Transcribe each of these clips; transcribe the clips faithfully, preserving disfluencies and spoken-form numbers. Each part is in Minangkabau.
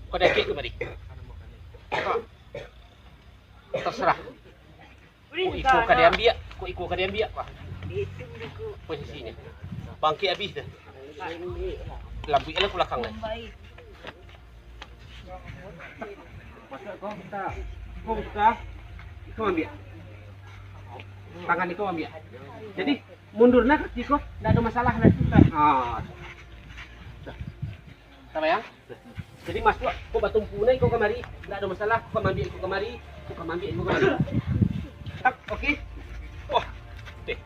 Kau dakek kamari. Terserah. Kok iko ka diambiak, kok iko ka diambiak, Pak. Posisinyo. Bangkik abih tu. Lambuik lah ka balakang lah. Masuak ko, buka. Ko buka. Iko ambiak. Tangan iko ambiak. Jadi, mundur nah kaki ko, ndak ado masalah lah. Ah. Tabayang? Jadi masuak, ko batumpu nah iko kamari, ndak ado masalah, ko maambiak iko kamari, ko maambiak iko kamari. Tap, oke. Wah, deh.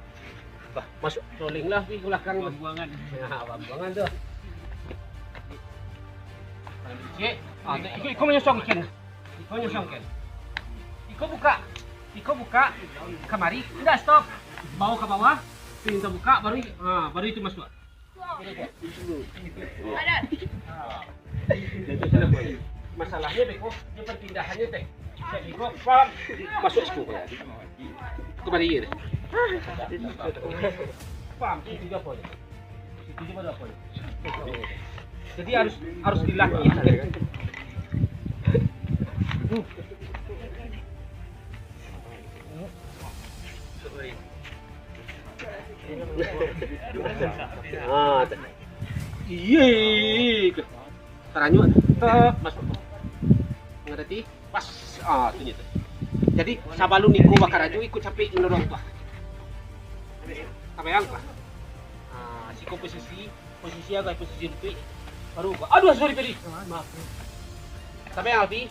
Bah, masuak rolling lah, pi, ka balakang. Bambuangan. Nah, bambuangan tu. Cik, ah, iko, iko manyosong ikan. Iko manyosong ikan. Iko buka. Iko buka. Kamari, ndak, stop. Bawa ka bawah, pintu buka, baru, ah, baru itu masuak. Masalahnyo beko, nyo perpindahanyo teh. Beko, pam, masuak situ. Kamari ye. Pam, itu apo nyo. Itu apo nyo. Jadi harus, harus dilatih. Ah, ta-, iye. Taranyuak, tep, masuak. Ngarati? Pas. Ah, tu nyo tu. Jadi, sabalun iko bakarajo, iko capek mendorong tu. Tabayang, Pak. Ah, siko posisi, posisi agak posisi lupik. Baru, aduh, sorry, Pedi. Maaf. Tabayang, Alfi.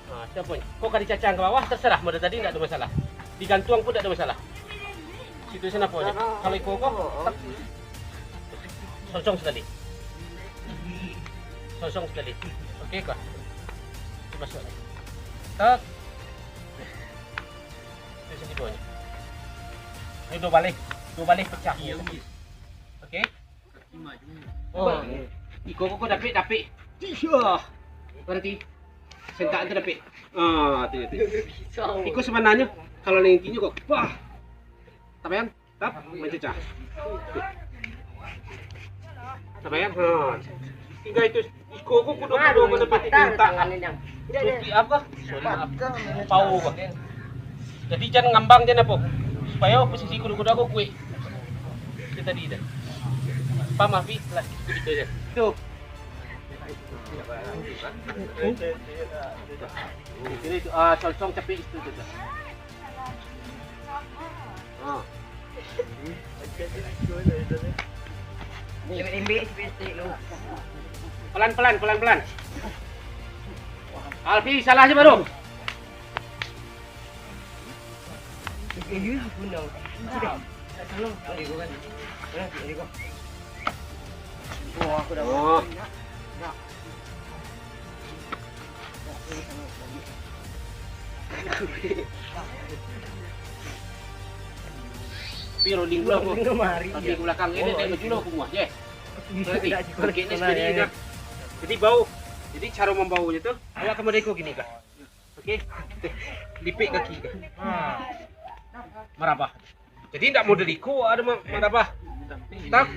Ha, siapo ni? Kok ka dicacang ka bawah, terserah, model tadi ndak ado masalah. Digantuang pun ndak ado masalah. Situasi apo ni? Kalau iko ko, tep. Sosong sakali. Sosong sakali. Oke, ko. Masuak. Tep. Itu sisi duo ni. Ini duo baleh. Duo baleh pecah. Oke. Oh. Iko ko dapek, dapek. Iyo. Berarti sentak tu dapek. Ah, tu, tu. Iko sabananyo kalau nan intinyo ko, wah. Tabayang, tap, mancacah. Tabayang, ha. Tingga itu, iko ko kudo-kudo mano dapek pintak. Supi apo? Sorry, maaf. Pau ko. Jadi jan ngambang, jan apo. Supayo posisi kudo-kudo ko kuek. Itu tadi dah. Paham, Afi? Lah, itu je. Tu. Sini tu, ah, sosong capek situ tu. Ah. Lembek-lembek sikit lu. Pelan-pelan, pelan-pelan. Alfi, salah je baru. Oh. Tapi rolling dulu aku. Rolling dulu, mari. Tapi ke belakang ini, dia maju dulu aku muah, je. Berarti, oke, ini sekali dah. Jadi bau. Jadi cara membaunya tu, awak ka model iko gini kah? Oke. Lipik kaki kah? Ha. Marabah. Jadi ndak model iko ado ma-, marabah. Tap.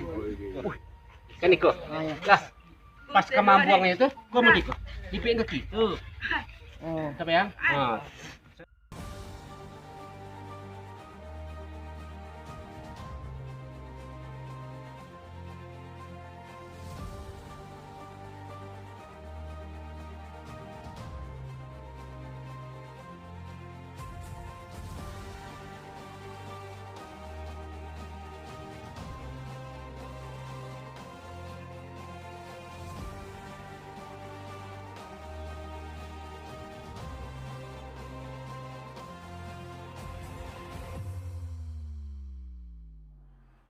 Kan iko. Lah. Pas ka mambuangnyo tu, ko model iko. Lipik kaki. Tu. Oh. Tabayang? Ha.